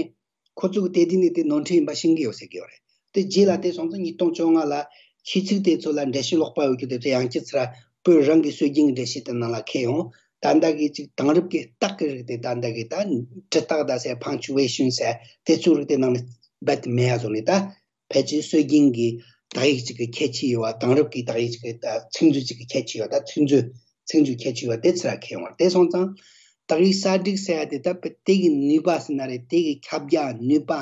ཁོ་ཚོ་གི་དེ་དུས་ནས་དེ་ནོར་འཁྲུལ་ཡིན་པ་ཤེས་ཀྱི་ཡོད་ཟེར་གྱི་ཡོད་རེད། དེ་རྗེས་ལ་དེ་སོང་ཙང་ཉིས་སྟོང་བཅོ་ལྔ་ལ་ཤེས་ཚིག་དེ་ཚོ་ལ་འགྲེལ་བཤད་ལོག་པ་ཡོད་རྒྱུ་དེ་ཚོ་ཡང་ཅིག་ཚུར་བོད་རང་གི་སྲོལ་རྒྱུན་གྱི་འགྲེལ་བཤད་དེ་ནང་ལ་འཁེལ་ཡོང་། ད་ལྟ་གི་ཅིག་དེང་རབས་ཀྱི་རྟགས་ཀྱི་རིགས་དེ་ད་ལྟ་གི་ད་འབྲི་རྟགས་ད་ཟེར་punctuation ཟེར་དེ་ཚོའི་རིགས་དེ་ནང་ནས་རྦད་དེ་མེད་ཡ་བཟོ་ནས་ད། ཕལ་ཆེར་སྲོལ་རྒྱུན་གྱི་དག་ཡིག་ཅིག་གི་ཁྱད་ཆོས་ཡོད་པ། དེང་རབས་ཀྱི་དག་ཡིག་ཅིག་གི་ད་ཚིག་མཛོད་ཅིག་གི་ཁྱད་ཆོས་ཡོད་པ། ད་ཚིག་མཛོད་ཚིག་མཛོད་ཁྱད་ཆོས་ཡོད་པ་དེ་ཚུར་ཁེལ་བ་རེད། དེ་སོང་ཙང་དག་ཡིག་གསར་སྒྲིག་ཟེར་ཡ་དེ་ད་དཔེ་དེ་གི་ནུས་པ་ཟེར་ན་རེད། དེ་གི་ཁྱབ་རྒྱ་ནུས་པ་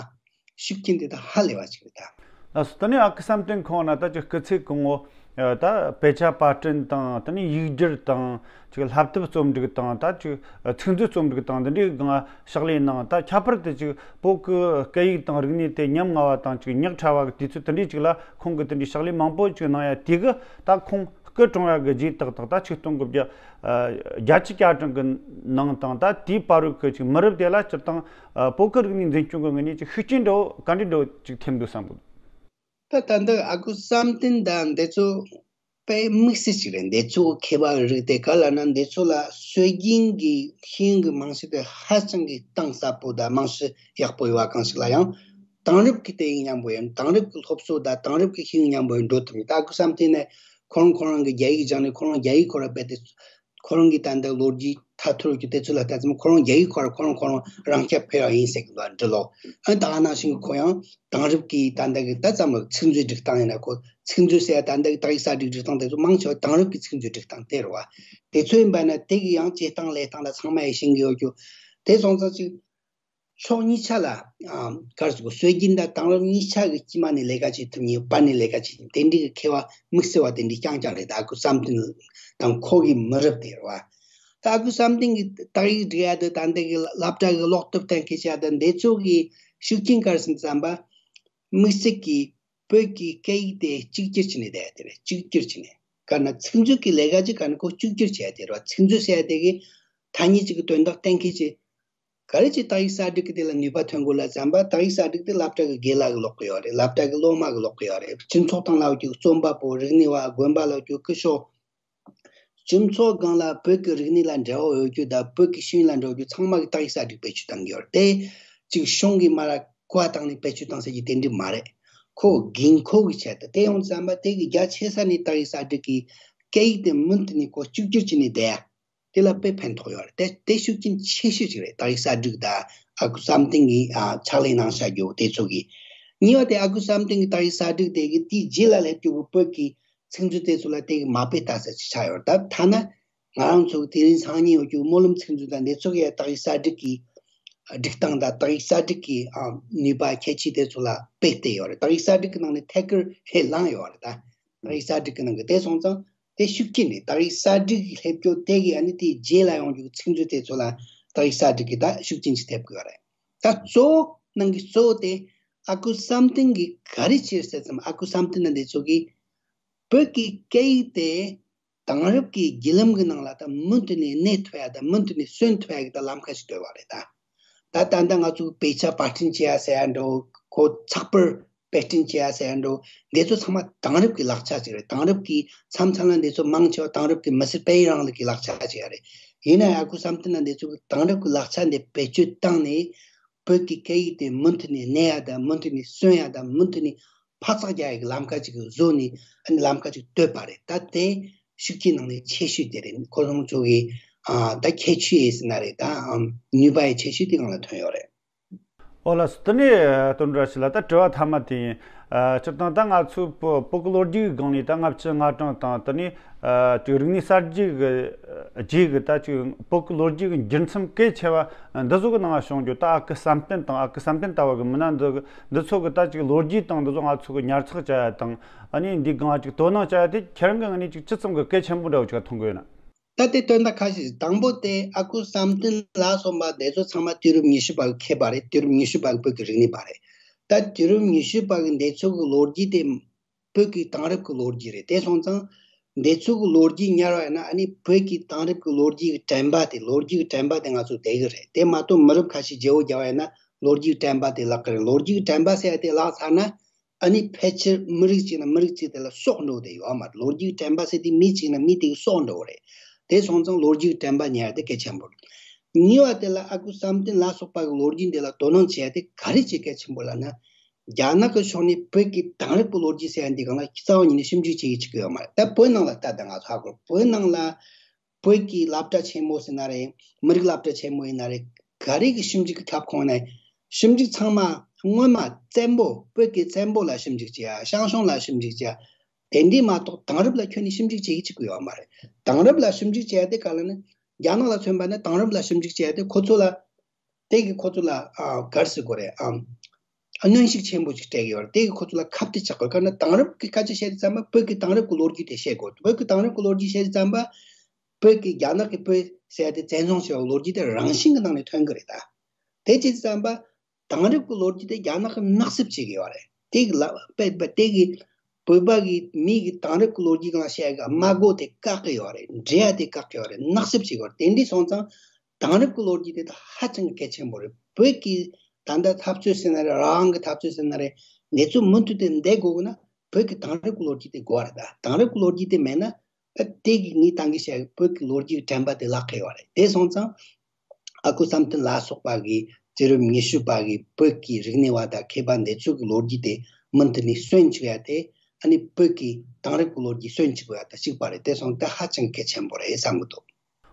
ཤུགས་རྐྱེན་དེ་ད་ཧ་ལས་པ་ཅིག་རེད་ད། ལགས་སོ། དེ་ནས་ཨ་ཁུ་བསམ་གཏན་ཁོང་ན་ད་ཅིག་སྐུ་ཚེ་གང་བོ་ད་དཔེ་ཆ་པར་སྐྲུན་དང་དེ་ནས་ཡིག་སྒྱུར་དང་། ཅིག་བསླབ་དེབ་རྩོམ་སྒྲིག་དང་ད་ཅིག་ཚིག་མཛོད་རྩོམ་སྒྲིག་དང་འདི་འདྲའི་སྒང་ཕྱག་ལས་གནང་། ད་ཁྱད་པར་དུ་ཅིག་བོད་ཀྱི་སྐད་ཡིག་དང་རིག་གནས་དེ་ཉམས་དམའ་བ་དང་ཅིག་ཉག་ཕྲ་བ་གི་དུས་ཚོད་དེ་འདྲའི་ཅིག་ལ་ཁོང་གིས་དེ་འདྲའི་ཕྱག་ལས་མང་པོ་ཅིག་གནང་ཡ་དེ་གི་ད་ཁོང་སྐུ་གྲོངས་ཡ་གི་རྗེས་ཏག་ཏག་ད་ཆིག་སྟོང་དགུ་བརྒྱ་བརྒྱད་ཅུ་གྱ་གྲངས་གི་ནང་དང་ད་དེའི་བར་དུ་གི་ཅིག་མི་རབས་དེ་ལ་སྤྱིར་བཏང་བོད་ཀྱི་རིག་གནས་འཛིན་སྐྱོང་གི་ངོས་ནས་ཅིག་ཤུགས་རྐྱེན་འདྲ་བོ་ག་འདྲ་འདྲ་བོ་ཅིག་ཐེབས་འདུག་བསམ་གི། ད་ད་འདི་ཨ་ཁུ་བསམ་གཏན་དང་འདི་ཚོ་དཔེ་དམིགས་བསལ་ཅིག་རེད། འདི་ཚོ་མཁས་པ་རིགས་དེ་ག་ལ་ན་འདི་ཚོ་ལ་སྲོལ་རྒྱུན་གྱི་ཤེས་ཡོན་གྱི་རྨང་གཞི་དེ་ཧ་ཅང་གི་གཏིང་ཟབ་པོ་དང་རྨང་གཞི་ཡག་པོ་ཡོད་པ་གང་ཞིག་ལ་ཡང་། དེང་རབས་ཀྱི་དེ་ཡིན་མཉམ་པོ་ཡིན། དེང་རབས་ཀྱི་སློབ་གསོ་དང་དེང་རབས་ཀྱི་ཤེས་ཡོན་མཉམ་པོ་ཡིན་འགྲོ་ཐུབ་མི། ད་ཨ་ཁུ་བསམ་གཏན་ནས་ཁོ་རང་ཁོ་རང་གི་རྒྱ་ཡིག་སྦྱངས་ནས་ཁོ་རང་རྒྱ་ཡིག་ཁོ་ར་རྦད་དེ། ཁོ་རང་གི་ད་ལྟ་ལོ་རྒྱུས་ཐ་ཐོར་གྱི་དེ་ཚོ་ལ་ལྟ་ཙམ་ཁོ་རང་རྒྱ་ཡིག་ཁོ་ར་ཁོ་རང་ཁོ་རང་རང་སྐྱ་འཕེར་བ་ཡིན་ཟེར་གི་འདུག་འདྲི་ལོ། ཨ་ད་ག་ནང་བཞིན་གྱི་ཁོ་ཡང་དེང་རབས་ཀྱི་ད་ལྟ་གི་ད་ཙམ་ལ་ཚིག་མཛོད་སྒྲིག་སྟངས་ཡིན་ན་ཁོ་ཚིག་མཛོད་ཟེར་ཡ་ད་ལྟ་གི་དག་ཡིག་གསར་སྒྲིག་སྒྲིག་སྟངས་དེ་ཚོ་མང་ཆེ་བ་དེང་རབས་ཀྱི་ཚིག་མཛོད་སྒྲིག་སྟངས་དེ་རེད་བ། དེ་ཚོ་ཡིན་པ་ན་དེ་གི་ཡང་བྱེད་སྟངས་ལས་སྟངས་ལ་ཚང་མ་ཡི་ཤེས་གི་ཡོད་རྒྱུ། དེ་སོང་ཙང་ཅིག་ཕྱོགས་གཉིས་ཆ་ལ། ཨ། ག་རེ་ཟེར་དགོས། སྲོལ་རྒྱུན་དང་དེང་རབས་གཉིས་ཆ་གི་དཀྱིལ་མ་ནས་ལས་ཀ་བྱེད་ཐུབ་མཁན། བར་ནས་ལས་ཀ་བྱེད་མཁན་དེ་འདྲའི་གི་མཁས་པ་དམིགས་བསལ་བ་དེ་འདྲའི་རྐྱང་རྐྱང་རེད། ད་ཨ་ཁུ་བསམ་གཏན་དང་ཁོ་གི་མི་རབས་དེ་རེད་བ། ད་ཨ་ཁུ་བསམ་གཏན་གྱི་དག་ཡིག་སྒྲིག་ཡ་དང་ད་ལྟ་གི་སློབ་གྲྭ་གི་ཀློག་དེབ་གཏན་འཁེལ་བྱ་དང་འདི་ཚོ་གི་ཤུགས་རྐྱེན་ག་རེ་ཟེར་ཙམ་པ། དམིགས་བསལ་གྱི་བོད་ཀྱི་སྐད་ཡིག་དེ་གཅིག་གྱུར་བྱས་ནས་བསྡད་ཡ་དེ་རེད། གཅིག་གྱུར་བྱས་ནས། ག་ན་ཚིག་མཛོད་ཀྱི་ལས་ཀ་ཅིག་ག་ན་ཁོ་གཅིག་གྱུར་བྱས་ཡ་དེ་རེད་བ། ཚིག་མཛོད་ཟེར་ཡ་དེ་གི་ཐ་སྙད་ཅིག་གི་དོན་དག་གཏན་འཁེལ་བྱས། ག་རེ་ཅིག་དག་ཡིག་གསར་སྒྲིག་གི་དེ་ལ་ནུས་པ་ཐོན་དགོས་ལབ་ཙམ་པ། དག་ཡིག་གསར་སྒྲིག་དེ་སློབ་གྲྭ་གི་དགེ་ལགས་ཀྱིས་ཀློག་གི་ཡོད་རེད། སློབ་གྲྭ་གི་སློབ་མ་གིས་ཀློག་གི་ཡོད་རེད། སྤྱི་ཚོགས་སྟེང་ལ་ཡོད་རྒྱུ་རྩོམ་པ་པོ། རིག་གནས་པ། དགོན་པ་ལ་ཡོད་རྒྱུ་སྐུ་ཞབས། སྤྱི་ཚོགས་སྒང་ལ་བོད་ཀྱི་རིག་གནས་ལ་འབྲེལ་བ་ཡོད་རྒྱུ་དང་བོད་ཀྱི་ཤེས་ཡོན་ལ་འབྲེལ་བ་ཡོད་རྒྱུ་ཚང་མ་གིས་དག་ཡིག་གསར་སྒྲིག་བེད་སྤྱོད་གཏང་གི་ཡོད་རེད། དེ་ཅིག་གཞུང་གིས་མར་གོ་བ་བཏང་ནས་བེད་སྤྱོད་བཏང་ཟེར་རྒྱུ་དེ་འདྲ་མ་རེད། ཁོ་དགོས་མཁོ་གི་ཆེད་དུ། དེ་ཡོང་ཙམ་པ་དེ་གི་རྒྱ་ཆེ་ས་ནས་དག་ཡིག་གསར་སྒྲིག་གི་སྐད་ཡིག་དེ་མུ་མཐུད་ནས་ཁོ་གཅིག་གྱུར་བྱས་ནས་བསྡད་ཡ། དེ་ལ་དཔེ་ཕན་ཐོགས་ཡོད་རེད། དེ་དེ་ཤུགས་རྐྱེན་ཆེ་ཤོས་ཅིག་རེད། དག་ཡིག་གསར་སྒྲིག་དང་ཨ་ཁུ་བསམ་གཏན་གྱིས་ཨ་ཕྱག་ལས་གནང་བཞག་རྒྱུ་དེ་ཚོ་གི། གཉིས་པ་དེ་ཨ་ཁུ་བསམ་གཏན་གྱི་དག་ཡིག་གསར་སྒྲིག་དེ་གི་དེའི་རྗེས་ལ་སླེབས་རྒྱུ་གི་བོད་ཀྱི་ཚིག་མཛོད་དེ་ཚོ་ལ་དེ་གི་མ་དཔེ་ལྟ་ས་ཅིག་ཆགས་ཡོད་རེད། ད་ཐ་ན་ང་རང་ཚོ་དེ་རིང་སང་ཉིན་ཡོད་རྒྱུ་གི་སྨོན་ལམ་ཚིག་མཛོད་དང་དེ་ཚོ་གི་དག་ཡིག་གསར་སྒྲིག་གི་སྒྲིག་སྟངས་དང་དག་ཡིག་གསར་སྒྲིག་གི་ཨ་ནུས་པ་ཁྱད་ཆོས་དེ་ཚོ་ལ་དཔེ་བལྟས་ཡོད་རེད། དག་ཡིག་གསར་སྒྲིག་གི་ནང་ནས་ཐད་ཀར་ཧེ་ལངས་ཡོད་རེད། ད་དག་ཡིག་གསར་སྒྲིག་གི་ནང་གི་དེ་སོང་ཙང་དེ་ཤུགས་རྐྱེན་རེད། དག་ཡིག་གསར་སྒྲིག་སླེབས་རྒྱུ་དེ་གི་ཨ་ནི་དེའི་རྗེས་ལ་ཡོང་རྒྱུ་གི་ཚིག་མཛོད་དེ་ཚོ་ལ་དག་ཡིག་གསར་སྒྲིག་གི་ད་ཤུགས་རྐྱེན་ཅིག་ཐེབས་དགོས་རེད། ད་གཙོ་བོ་ནང་གི་གཙོ་བོ་དེ་ཨ་ཁུ་བསམ་གཏན་གྱིས་ག་རེ་བྱས་ཟེར་ཙམ། ཨ་ཁུ་བསམ་གཏན་དང་འདི་ཚོ་གིས་བོད་ཀྱི་སྐད་ཡིག་དེ་དེང་རབས་ཀྱི་བརྒྱུད་ལམ་གྱི་ནང་ལ་ད་མུ་མཐུད་ནས་གནས་ཐུབ་ཡ་དང་མུ་མཐུད་ནས་གསོན་ཐུབ་ཡ་གི་ད་ལམ་ཁ་ཞིག་བཏོད་པ་རེད་ད། ད་ད་ལྟ་ང་ཚོ་དཔེ་ཆ་པར་སྐྲུན་བྱེད་ཡ་ཟེར་ཡ་འདྲ་བོ། ཁོ་ཚགས་པར་པར་སྐྲུན་བྱེད་ཡ་ཟེར་ཡ་འདྲ་བོ། འདི་ཚོ་ཚང་མ་དེང་རབས་ཀྱི་ལག་ཆ་ཅིག་རེད། དེང་རབས་ཀྱི་མཚམས་མཚམས་ལ་འདི་ཚོ་མང་ཆེ་བ་དེང་རབས་ཀྱི་མི་སེར་སྤེལ་རིང་ལུགས་ཀྱི་ལག་ཆ་ཅིག་རེད། ཡིན་ན་ཡང་ཨ་ཁུ་བསམ་གཏན་ལ་འདི་ཚོ་གི་དེང་རབས་ཀྱི་ལག་ཆ་འདི་བེད་སྤྱོད་བཏང་ནས། བོད་ཀྱི་སྐད་ཡིག་དེ་མུ་མཐུད་ནས་གནས་ཡ་དང་། མུ་མཐུད་ནས་གསོན་ཡ་དང་། མུ་མཐུད་ནས་འཕར་ཚག་རྒྱག་ཡ་གི་ལམ་ཁ་ཅིག་བཟོས་ནས། ཨ་ནི་ལམ་ཁ་ཅིག་བཏོད་པ་རེད། ད་དེ་ཤུགས་ཀྱི་ནང་ནས་ཆེ་ཤོས་དེ་རེད། ཁོ་རང་ཚོ་གི་ཨ་ད་ཁྱད་ཆོས་ཡིན་ཟེར་ན་རེད། ད་ཨམ་ནུས་པ་ཡི་ཆེ་ཤོས་དེ་སྒང་ལ་ཐོན་ཡོད་རེད། ཨོ་ལགས་སོ། དེ་ནས་དོན་གྲུབ་བཀྲ་ཤིས་ལགས། ད་དྲི་བ་མཐའ་མ་དེ་ཡིན། ཨ་སྤྱིར་བཏང་ད་ང་ཚོའི་བོད་བོད་ཀྱི་ལོ་རྒྱུས་ཀྱི་སྒང་ནས་ད་ལྔ་བཅུ་ང་གྲངས་དང་། དེ་ནས་ཨ་ཅིག་རིག་གནས་གསར་བརྗེ་གི་རྗེས་ཀྱི་ད་ཅིག་བོད་ཀྱི་ལོ་རྒྱུས་ཀྱི་འགྱུར་མཚམས་གལ་ཆེ་བ་འདི་ཚོ་གི་ནང་བྱུང་རྒྱུ། ད་ཨ་ཁུ་བསམ་གཏན་དང་། ཨ་ཁུ་བསམ་གཏན་ལྟ་བུ་གི་མི་སྣ་འདི་འདི་ཚོ་གི་ད་ཅིག་ལོ་རྒྱུས་དང་འདི་ཚོ་ང་ཚོ་གི་ཉར་ཚགས་བྱ་ཡ་དང་། ཨ་ནི་འདིའི་སྒང་ཅིག་དོ་སྣང་བྱ་ཡ་དེ་ཁྱེད་རང་གི་ངོས་ནས་ཅིག་ཅི་ཙམ་གི་གལ་ཆེན་པོ་འདྲ་བོ་ཅིག་མཐོང་གི་ཡོད་ན། ད་དེ་དོན་དག་ཁ་ཤས་ཤིག་དང་པོ་དེ་ཨ་ཁུ་བསམ་གཏན་ལ་སོགས་པ་དེ་ཚོ་ཚང་མ་དུས་རབས་ཉི་ཤུ་པ་གི་མཁས་པ་རེད། དུས་རབས་ཉི་ཤུ་པ་གི་བོད་ཀྱི་རིག་གནས་པ་རེད། ད་དུས་རབས་ཉི་ཤུ་པ་གི་འདི་ཚོ་གི་ལོ་རྒྱུས་དེ་བོད་ཀྱི་དེང་རབས་ཀྱི་ལོ་རྒྱུས་རེད། དེ་སོང་ཙང་འདི་ཚོ་གི་ལོ་རྒྱུས་ཉར་བ་ཡིན་ན། ཨ་ནི་བོད་ཀྱི་དེང་རབས་ཀྱི་ལོ་རྒྱུས་ཀྱི་དྲན་པ་དེ། ལོ་རྒྱུས་ཀྱི་དྲན་པ་དེ་ང་ཚོ་བསྡད་གི་རེད། དེ་མ་གཏོགས་མི་རབས་ཁ་ཤས་བརྗེ་བོ་རྒྱག་པ་ཡིན་ན་ལོ་རྒྱུས་ཀྱི་དྲན་པ་དེ་བརླག་གི་རེད། ལོ་རྒྱུས་ཀྱི་དྲན་པ་ཟེར་ཡ་དེ་བརླག་ཚར་ན། ཨ་ནི་ཕལ་ཆེར་མི་རིགས་གཅིག་ནས་མི་རིགས་གཅིག་དེ་ལ་སྲོག་འགྲོ་བསྡད་ཡོད་མ་རེད། ལོ་རྒྱུས་དྲན་པ་ཟེར་དེ་མི་གཅིག་ནས་མི་དེ་གི་སྲོག་འགྲོ་བ་རེད། དེ་སོང་ཙང་ལོ་རྒྱུས་དྲན་པ་ཉར་ཡ་དེ་གལ་ཆེན་པོ་རེད། གཉིས་པ་དེ་ལ་ཨ་ཁུ་བསམ་གཏན་ལ་སོགས་པ་གི་ལོ་རྒྱུས་འདི་ལ་དོ་སྣང་བྱེད་ཡ་དེ་ག་རེ་བྱེད་གལ་ཆེན་པོ་ལབ་ན། རྒྱ་ནག་གི་ཕྱོགས་ནས་བོད་ཀྱི་དེང་རབས་ཀྱི་ལོ་རྒྱུས་ཟེར་ཡ་འདི་སྒང་ལ་རྩ་བ་ཉིད་ནས་ཞིབ་འཇུག་བྱེད་ཀྱི་ཅིག་ཡོད་མ་རེད། ད་བོད་ནང་ལ་ལྟ་དང་། ང་ཚོ་ཧ་གོ་བོད་ནང་ལ་བོད་ཀྱི་སློབ་གྲྭ་ཆེན་མོ་ཟེར་ན་རེད། མི་རིགས་སློབ་གྲྭ་ཆེན་མོ་ཡིན་ན་རེད། ག་རེ་གི་ཞིབ་འཇུག་གི་ཁྱབ་ཁོངས་ནས་ཞིབ་འཇུག་ཚང་མ་སྔོན་མ་བཙན་པོ། བོད་ཀྱི་བཙན་པོ་ལ་ཞིབ་འཇུག་བྱེད་ཡ། ཞང་ཞུང་ལ་ཞིབ་འཇུག་བྱེད་ཡ། དེ་འདྲས་མ་གཏོགས་དེང་རབས་ལ་ཁྱོན་ནས་ཞིབ་འཇུག་བྱེད་ཀྱི་ཅིག་ཡོད་མ་རེད། དེང་རབས་ལ་ཞིབ་འཇུག་བྱེད་ཡ་དེ་ག་ལ་ནི། རྒྱ་ནག་ལ་མཚོན་པ་ན་དེང་རབས་ལ་ཞིབ་འཇུག་བྱེད་ཡ་དེ་ཁོ་ཚོ་ལ། དེ་གིས་ཁོ་ཚོ་ལ་ཨ་ག་རེ་ཟེར་དགོས་རེད། ཨ་གནོན་ཤུགས་ཆེན་པོ་ཅིག་སྤྲད་ཀྱི་ཡོད་རེད། དེ་གིས་ཁོ་ཚོ་ལ་ཁ་གཏད་བཅག་དགོས། ག་ན་དེང་རབས་ཀྱི་སྐད་ཆ་བཤད་དུས་ཙམ་པ་བོད་ཀྱི་དེང་རབས་ཀྱི་ལོ་རྒྱུས་དེ་བཤད་དགོས། བོད་ཀྱི་དེང་རབས་ཀྱི་ལོ་རྒྱུས་བཤད་དུས་ཙམ་པ་བོད་ཀྱི་རྒྱ་ནག་གིས་བོད་ཟེར་ཡ་དེ་བཙན་བཟུང་བྱས་པའི་ལོ་རྒྱུས་དེ་རང་བཞིན་གྱི་ནང་ནས་ཐོན་གྱི་རེད་ད། དེ་བྱེད་དུས་ཙམ་པ་དེང་རབས་ཀྱི་ལོ་རྒྱུས་དེ་རྒྱ་ནག་གིས་ནག་སུབ་བྱེད་ཀྱི་ཡོད་རེད། དེ་གི་ལ་དཔེ་དཔེ་དེ་གི་བོད་པ་གི་མི་གི་དེང་རབས་ཀྱི་ལོ་རྒྱུས་སྒང་བཤད་གི་སྨྲ་སྒོ་དེ་བཀག་གི་ཡོད་རེད། འགྲེལ་ཡ་དེ་བཀག་གི་ཡོད་རེད། ནག་སུབ་བྱེད་གི་ཡོད་རེད། དེ་འདྲས་སོང་ཙང་དེང་རབས་ཀྱི་ལོ་རྒྱུས་དེ་ད་ཧ་ཅང་གི་གལ་ཆེན་པོ་རེད། བོད་ཀྱི་ད་ལྟ་འཐབ་རྩོད་ཟེར་ན་རེད། རང་དབང་གི་འཐབ་རྩོད་ཟེར་ན་རེད། འདི་ཚོ་མུ་མཐུད་དེ་འདེད་དགོས་གི་ན་བོད་ཀྱི་དེང་རབས་ཀྱི་ལོ་རྒྱུས་དེ་དགོས་རེད་ད། དེང་རབས་ཀྱི་ལོ་རྒྱུས་དེ་མེད་ན། ད་དེ་གི་ངས་ད་གིན་བཤད་བོད་ཀྱི་ལོ་རྒྱུས་དྲན་པ་དེ་བརླག་གི་ཡོད་རེད། དེ་སོང་ཙང་ཨ་ཁུ་བསམ་གཏན་ལ་སོགས་པ་གི་དུས་རབས་ཉི་ཤུ་པ་གི་བོད་ཀྱི་རིག་གནས་པ་དང་མཁས་པ་འདི་ཚོ་གི་ལོ་རྒྱུས་དེ་མུ་མཐུད་ནས་གསོན་བཅུག་ཡ་དེ། ཨ་ནི་བོད་ཀྱི་དེང་རབས་ཀྱི་ལོ་རྒྱུས་གསོན་བཅུག་ཡ་དང་གཅིག་པ་རེད། དེ་སོང་ད་ཧ་ཅང་གལ་ཆེན་པོ་རེད་བསམ་གི་འདུག།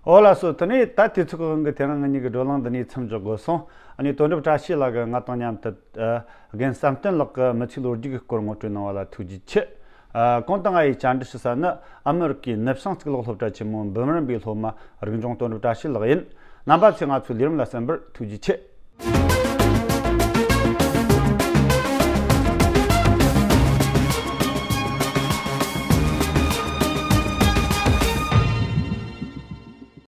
ཨོ་ལགས་སོ། དེ་ནས་ད་དུས་ཚོད་ཀྱི་དབང་གིས་དེ་རིང་ང་གཉིས་ཀྱི་བགྲོ་གླེང་འདི་ནས་མཚམས་འཇོག་དགོས་སོང་། ཨ་ནི་དོན་གྲུབ་བཀྲ་ཤིས་ལགས་ཀྱིས་ང་དང་མཉམ་དུ་ཨ་རྒན་བསམ་གཏན་ལགས་ཀྱི་མི་ཚེའི་ལོ་རྒྱུས་ཀྱི་སྐོར་ངོ་སྤྲོད་གནང་བ་ལ་ཐུགས་རྗེ་ཆེ། ཨ་གོང་དུ་ང་ཡིས་བཅར་འདྲི་ཞུ་ས་ནི་ཨ་མི་རི་ཀའི་ནུབ་བྱང་གཙུག་ལག་སློབ་གྲྭ་ཆེན་མོ་འབུམ་རམས་པའི་སློབ་མ་རིག་འབྱུང་དོན་གྲུབ་བཀྲ་ཤིས་ལགས་ཡིན། རྣམ་པ་ཚོས་ང་ཚོའི་ལས་རིམ་ལ་གསན་པར་ཐུགས་རྗེ་ཆེ།